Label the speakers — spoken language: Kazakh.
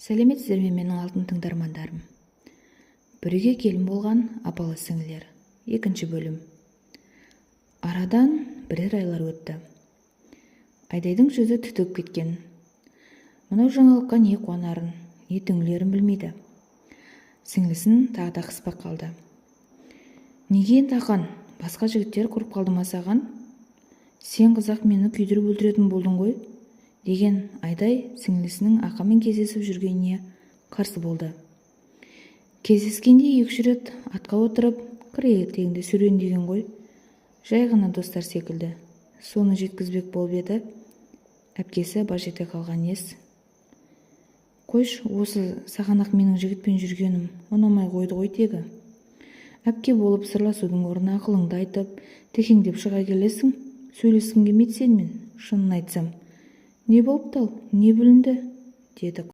Speaker 1: Сәлеметсіздер ме, менің алтын тыңдармандарым! Бір үйге келін болған апалы-сіңлілер. Екінші бөлім. Арадан бірер айлар өтті. Айдайдың жүзі түтігіп кеткен. Мынау жаңалыққа не қуанарын, не түңілерін білмейді. Сіңлісін тағы да қыспаққа алды. Неге енді, Ақан? Басқа жігіттер құрып қалды ма саған? Сен қызақ мені күйдіріп өлтіретін болдың ғой, деген Айдай сіңлісінің Ақанмен кездесіп жүргеніне қарсы болды. Кездескенде екі-үш рет атқа отырып, қыр етегінде серуендеген ғой. Жай ғана достар секілді. Соны жеткізбек болып еді, әпкесі баж ете қалған ес. Қойшы, осы саған-ақ менің жігітпен жүргенім ұнамай қойды ғой тегі. Әпке болып сырласудың орнына ақылыңды айтып, текеңдеп шыға келесің. Сөйлескім келмейді сенімен, шынын айтсам. Не болыпты ал, не бүлінді? Деді.